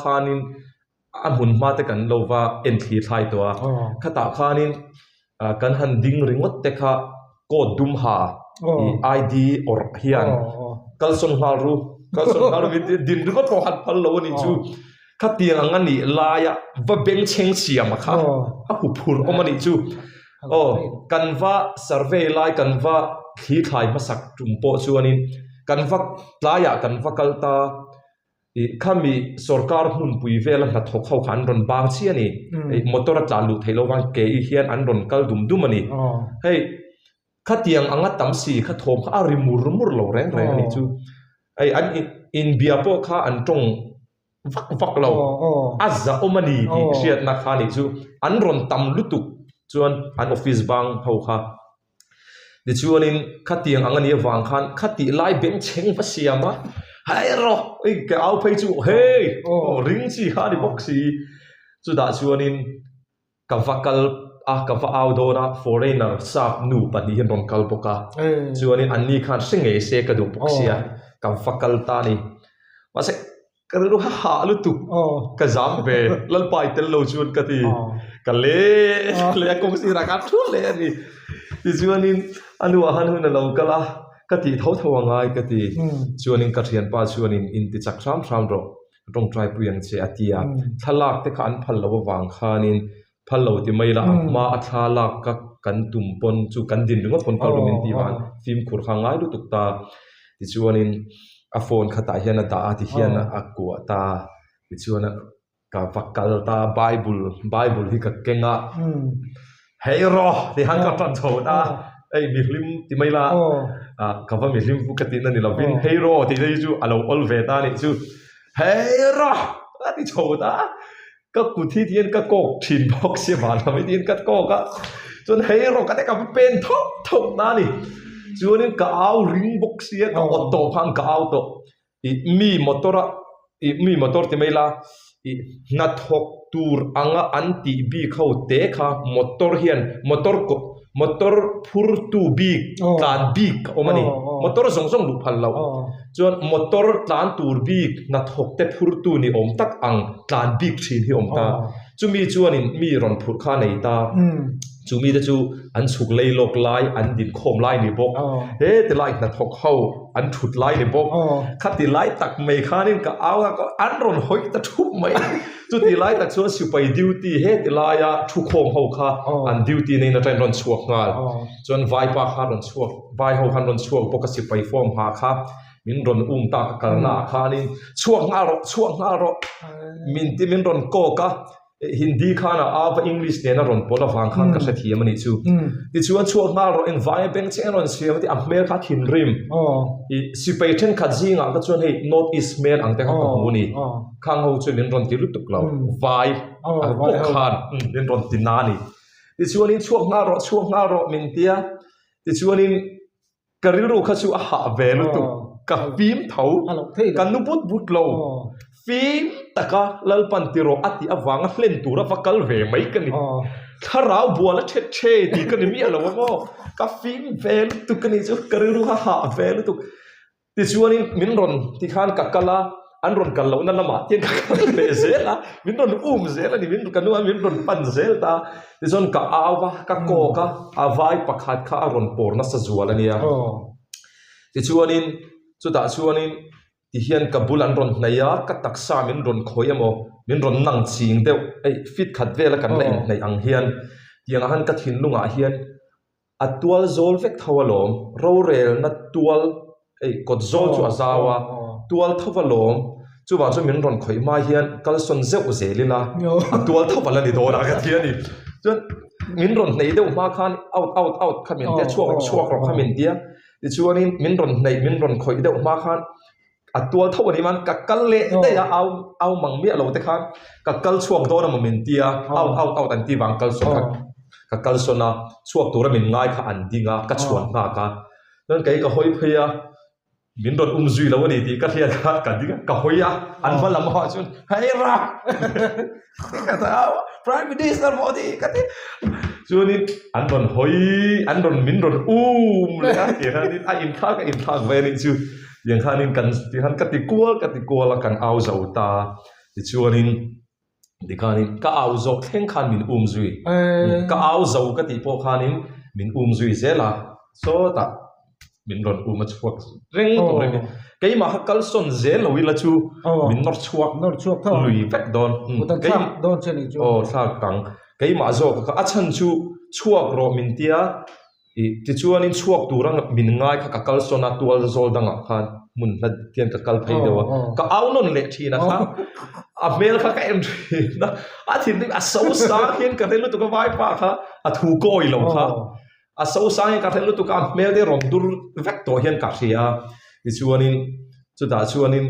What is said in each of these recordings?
Khanin a hmun hma te kan lo va en thli thlai tawh a, khatah khanin kan han ding ringawt te kha coat dum ha ih ID awrh hian kalsawn nghal ru, kalsawn nghal ru min ti din ringawt pawh han phal lo a nih chu. Khatiang ang a nih laia va bengchheng siam a kha a huphurh awm a nih chu. Aw kan va survey lai kan va thli thlai hmasak tum pawh chuanin kan va tlaiah kan va kal ta. Ih khami sorkar hmunpui vela hnathawk ho kha an rawn bang chiah a ni. Ih motor a tlan luh theih loh vang ke i hian an rawn kal dum dum a ni. Hei khatiang anga tam si kha thawm kha a ri mur mur lo reng reng a nih chu. Hei an inbia pawh kha an tawng vak vak lo. A zahawm a ni tih hriatna kha a nih chu. An rawn tam lutuk chuan an office bang ho kha. Tichuanin khatiang ang a nih avang khan khatih lai bengchheng va siam a, hei rawh hei ka au phei chu hei aw ring chi kha a ni bawk si. Chutah chuanin ka va kal a, ka va au dawn a, foreigner sap nu pahnih hi an rawn kal bawk a, chuanin anni khan hre ngei se ka duh bawk sia, ka va kal ta a ni. Mahse Ka rilru ha hah lutuk ka zam ve Lalpa i tel lo chuan ka ti ka le le a kawng sirah khan thu leh a ni tichuanin a nuah khan hun a lo kal a ka tih tho tho a ngai ka ti chuanin ka thianpa chuanin in ti chak hram hram rawh ka tawngtai pui ang che a ti a thlalak te kha an phal loh avang khanin phal lo ti mai la a hma a thla lak ka kan tum pawn chu kan din ringawt pawn kal rum in tih vang fimkhur kha ngai lutuk ta tichuanin a phone khatah hian a dah a tihian a kuah ta tichuan ka va kal ta bible bible hi ka keng a hei rawh ti khan ka tan chho ta hei mihlim ti mai la ah ka va mihlim chu ka tihna ni lovin hei rawh tih te hi chu a lo awl ve ta a nih chu hei rawh a ti chho ta. Ka kut hi tihian ka kawk thin bawk sia van lam hi tihian ka kawk a, chuan hei erawh ka te ka va pen thawk thawk na a ni. Chuanin ka au ring bawk sia ka awt tawh khan ka au tawh. Ih mi motor a ih mi motor ti mai la ih hnathawk tur anga an tih bik ho te kha motor hian motor kawt motor phur tu bik tlan bik a awm a ni. Motor zawng zawng luh phal loh. Chuan motor tlan tur bik hnathawk te phur tu ni awm tak ang tlan bik thin hi awm ta. Chumi chuanin mi rawn phurh kha a nei ta. Chu mite chu an chhuk lei lawk lai an din khawm lai ni bawk. He ti lai hnathawk ho an thut lai ni bawk. Khati lai tak mai khanin ka au a an rawn hawi ta thup mai. Chuti lai tak chuan sipai duty he ti laia thu khawm ho kha an duty neiin atangin rawn chhuak nghal. Chuan vaipa kha rawn chhuak vai ho khan rawn chhuak bawk a sipai form ha kha min rawn um tak a kalna ah khanin chhuak nghal rawh chhuak nghal rawh min ti min rawn kawk a Hindi khan a au va English nena rawn pawlh avang khan ka hrethiam a nih chu. Tichuan chhuak nghal rawh engvai a beng chiah a rawn siam a ti a hmel kha a thinrim. Ih sipai thenkhat zingah kha chuan hei North East hmel ang te kha ka hmu a ni. Khang ho chu min rawn ti lutuk lo vai ang bawk khan min rawn ti na a ni. Tichuanin chhuak nghal rawh chhuak nghal rawh min ti a, tichuanin ka rilru kha chu a hah ve lutuk ka fim tho ka nu but but lo fim taka Lalpan ti rawh a tih avanga hlen tura va kal ve mai ka ni. Thlarau bual a thet the tih ka ni miah lo a maw ka fim ve lutuk a nih chu ka rilru kha hah ve lutuk. Tichuanin min rawn ti khan ka kal a, an rawn kal lohna lamah hian ka kal leh zel a, min rawn um zel a ni, min ka nu min rawn pan zel ta. Tichuan ka au va, ka kawk a, a vai pakhat kha a rawn pawr nasa zual a nia. Tichuanin chutah chuanin tihian ka bul an rawn hnaih a, ka taksa min rawn khawih emaw, min rawn nang ching deuh, hei fit khat vela kan la inhnaih ang hian, tiangah khan ka thinlungah hian A tual zawl vek tho alawm, rorelna tual, hei kawt zawl chu a zau a, tual tho alawm, chuvang chuan min rawn khawih hma hian kalsawn zeuh zel ila a tual tho a la ni dawn a ka ti a ni. Chuan min rawn hnaih deuh hma khan out out out kha min tia, chhuak rawh chhuak rawh kha min tia, tichuanin min rawn hnaih min rawn khawih deuh hma khan a tual tho a nih man ka kal leh daih a au au mang miah lo te khan ka kal chhuak dawn emaw min tia out out out an ti vang kal sawn kha ka kal sawn a chhuak tura min ngai kha an ding a ka chhuan nghak a chuan kei ka hawi phei a min rawn um zui lo a ni tih ka hriat kha ka ding a ka hawi a an hma lam ah chuan hei ra ka ta prime minister modi ka ti chuanin an rawn hawi an rawn min rawn um leh a ti khanin a inthlak a inthlak ve a nih chu. Tiang khanin kan ti khan ka ti kual ka ti kual a kan au zo ta. Tichuanin tikhanin ka au zawh thleng khan min um zui. Ka au zo ka tih pawh khanin min um zui zel a, sawtah min rawn um a chhuak reng tur a ni. Keimah kha kalsawn zel lo ila chu min nawr chhuak lui vek dawn. Aw thlak ang. Keimah zawk kha a chhan chu chhuak rawh min tia ih tichuanin chhuak tura min ngai kha ka kalsawn a tual zawl dangah khan hmun hla hian ka kal phei deuh a ka au nawn leh thin a kha a hmel kha ka en thin a a thinrim a so sang hian ka hre lutuk a vaipa kha a thu kawi lo kha a so sang hian ka hre lutuk a a hmel te rawn dur vek tawh hian ka hria a tichuanin chutah chuanin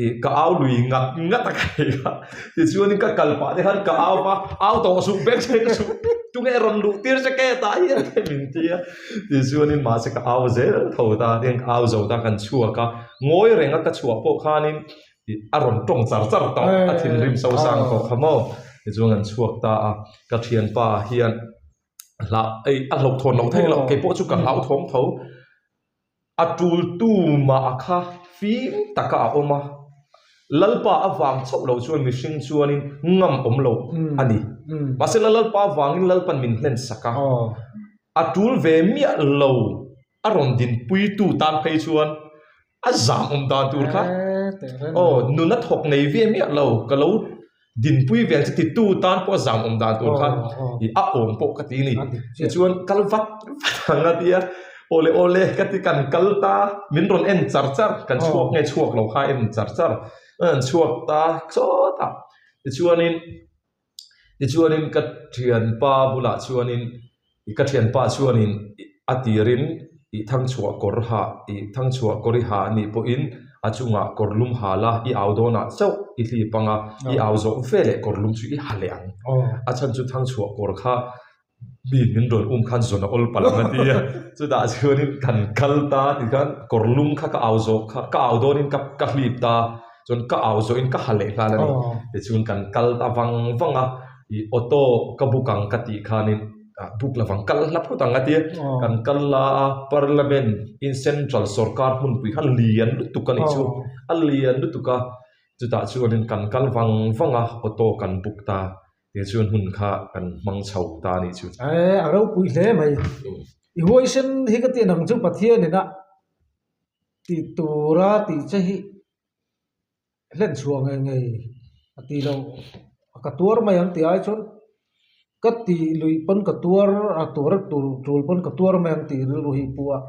ih ka au lui ngat ngat a ka hei a tichuanin ka kal pah te khan ka au va au tawh suh beng chheng suh tunge rawn luh tir che ke tah hian te min ti a tichuanin mahse ka au zel tho ta tiang ka au zo ta kan chhuak a ngawi reng a ka chhuah pawh khanin ih a rawn tawng char char tawh a thinrim so sang tawh kha maw tichuan kan chhuak ta a ka thianpa hian hlah ei a hlauhthawn loh theih loh keipawh chu ka hlauthawng tho. A tul tu mah a kha fim taka a awm a, Lalpa avang chauh lo chuan mihring chuanin ngam awm lo a ni. Mahsela Lalpa avangin Lalpan min hlen sak a, a tul ve miah lo a rawn dinpuitu tan phei chuan a zam awm dan tur kha aw nuna thawk nei ve miah lo ka lo Dinpui vel chu titu tan pawh zam awm dan tur kha i a awm pawh ka ti a ni. Tichuan kal vat vat ang a tia, awle awle ka ti kan kal ta, min rawn en char char, kan chhuak nge chhuak lo kha en char char, an chhuak ta chawt a. Tichuanin tichuanin ka thianpa bulah chuanin ka thianpa chuanin a tirin i thangchhuah kawr ha i thangchhuah kawr i ha anih pawhin a chungah kawr lum ha la i au dawnah chauh i hlip ang a i au zawh ve leh kawr lum chu i ha leh ang a chhan chu thangchhuah kawr kha mi min rawn um khan zawn a awl palh ang a ti a chutah chuanin kan kal ta tikhan kawr lum kha ka au zawh kha ka au dawnin ka ka hlip ta chuan ka au zawhin ka ha leh nghal a ni tichuan kan kal ta vang vang a i auto ka book ang ka tih khanin ah book lovang kal hla phawt ang a tia kan kal la a parliament in central sorkar hmunpui kha lian lutuk a nih chu a lian lutuk a chutah chuanin kan kal vang vang a auto kan book ta tichuan hun kha kan hmang chho ta a nih chu. Eh a ropui hle mai i huaisen hi ka tih ang chu Pathian ina tih tura tih che hi. Hlen chhuah ngei ngei a ti lo, ka tuar mai ang tih ai chuan ka tih luih pawn ka tuar a tuar tur tul pawn ka tuar mai ang tih rilru hi pu a,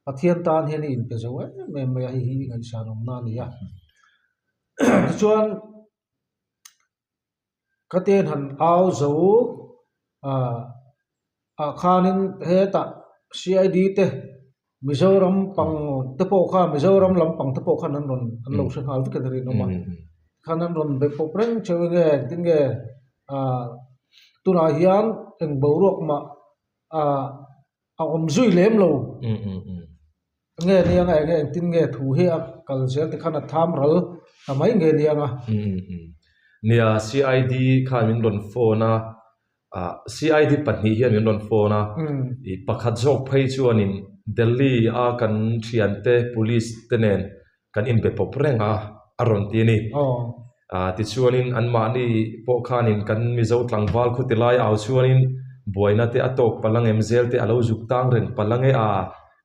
Pathian tan hian i inpe zo em em mai a, hei hi i ngaihsan awmna a ni a. Tichuan ka ten han au zo ah ah khanin hetah C_I_D te Mizoram pang te pawh kha Mizoram lampang te pawh khan an rawn an lo hre nghal vek a ni rinawm a khan an rawn be pawp reng cheu enge engtin nge ah tunah hian eng boruak mah ah a awm zui lem lo nge nia nga enge engtin nge thu hi a kal zel te khan a tham ral ta mai nge nia nga. Nia C_I_D khan min rawn phone a Ah CID pahnih hian min rawn phone a, ih pakhat zawk phei chuanin Delhi a kan thiante police te nen kan inbe pawp reng a, a rawn ti a ni. Ah tichuanin anmahni pawh khanin kan Mizo tlangval khuti lai au chuanin buaina te a tawk palh ang em zel te a lo zuk tang reng palh ang e a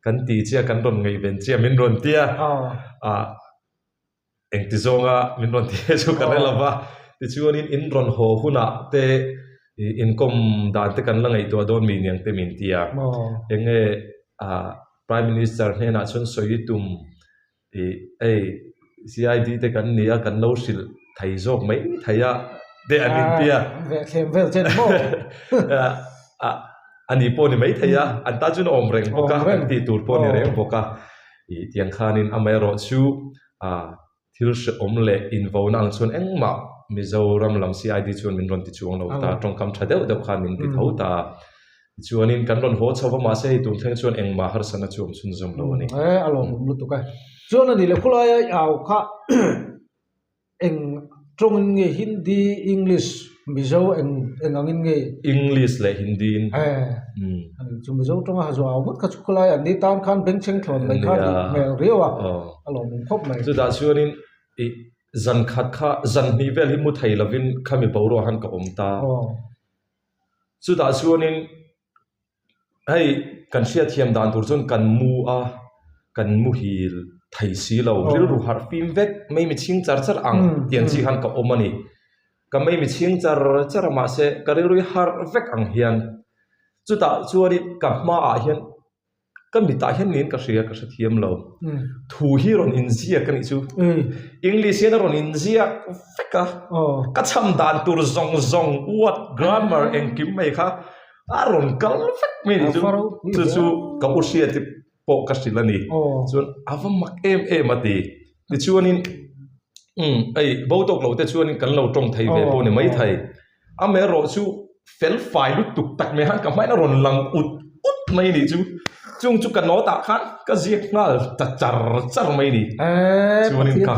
kan ti chiah kan rawn ngaihven chiah min rawn ti a. Ah. Engti zawnga min rawn ti chu ka hre lo va, tichuanin in rawn haw hunah te inkawm dan te kan la ngaihtuah dawn mi niang te min ti a, enge Prime Minister hnenah chuan sawi tum ih hei CID te kan ni a kan lo hrilh thei zawk mai thei a te an inti a. Vehthlem vel che ni maw? A ni pawh ni mai thei a, an tan chuan a awm reng bawk a, an tih tur pawh a ni reng bawk a, ih tiang khanin amaherawh chu ah thil hrehawm leh invona ang chuan engmah Mizoram lam CID chuan min rawn ti chuang lo ta, tawngkam tha deuh deuh khan min ti tho ta. Tichuanin kan rawn haw chho va mahse hei tun thleng chuan engmah harsatna chu awm chhunzawm lo a ni. E a lawmawm lutuk e. Chuan a ni leh khawlaia i au kha Eng tawngin nge Hindi, English, Mizo eng eng angin nge? English leh Hindi in. Eh, ani chu Mizo tawnga ha zuau ngawt kha chu khawlai an ni tan khan bengchheng thlawn mai kha nih hmel riau a, a lawmawm khawp mai. Chutah chuanin i Zan khat kha zan hnih vel hi mu thei lovin khami boruak khan ka awm ta. Chutah chuanin hei kan hriatthiam dan tur chuan kan mu a, kan muhil thei si lo, rilru harh fim vek mai mi chhing char char ang tiang chi khan ka awm a ni. Ka mai mi chhing char char a mahse ka rilru hi harh vek ang hian chutah chuanin ka hmaah hian Ka mitah hian niin ka hria, ka hrethiam lo. Thu hi rawn inziak a nih chu. English hian a rawn inziak vek a. Ka chham dan tur zawng zawng, word, grammar engkim mai kha a rawn kal vek mai nih chu. Chu chu ka u hriat pawh ka hrilh a ni. Chuan a va mak em em a ti. Tichuanin umm hei bo tawk lo te chuanin kan lo tawng thei ve pawh a ni maithei. Amaherawh chu fel fai lutuk tak mai khan ka hmain a rawn lang ut ut mai a nih chu. Chung chu ka note ah khan ka ziak nghal ta char char mai a ni. Chuanin ka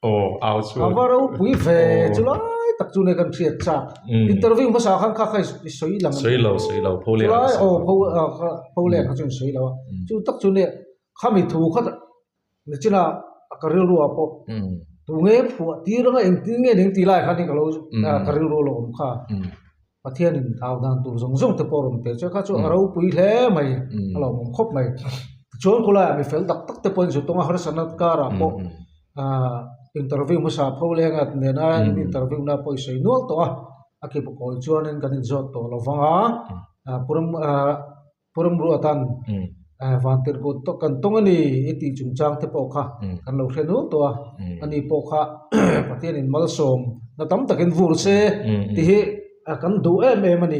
aw au chuan. A va ropui ve chu lai tak chu nge kan hriat chak. Interview hmasa khan kha kha i sawi lang. Sawi lo sawi lo pho leh. Chulai aw pho pho leh kha chu in sawi lo a. Chu tak chu nge khami thu kha Nichina ka rilru ah pawh tu nge phuah tir anga engtin nge ning tih lai khan ka lo ka rilru lo awm kha Pathian in au dan tur zawng zawng te pawh a rawn pe chu kha chu a ropui hle mai a lo awm khawp mai tichuan khawlaiah mi fel tak tak te pawhin zutawnga harsatna karah pawh ah interview hmasa pho lenga nena in interview na pawh i sawi nual tawh a a ki pakawi chuanin kan inzawt tawh lo vang a ah puram ah. Puramru atan vantirhkut kan tawng a ni i tih chungchang te pawh kha kan lo hre nual tawh a, ani pawh kha Pathianin malsawm na tam takin vur se tih hi kan duh em em a ni.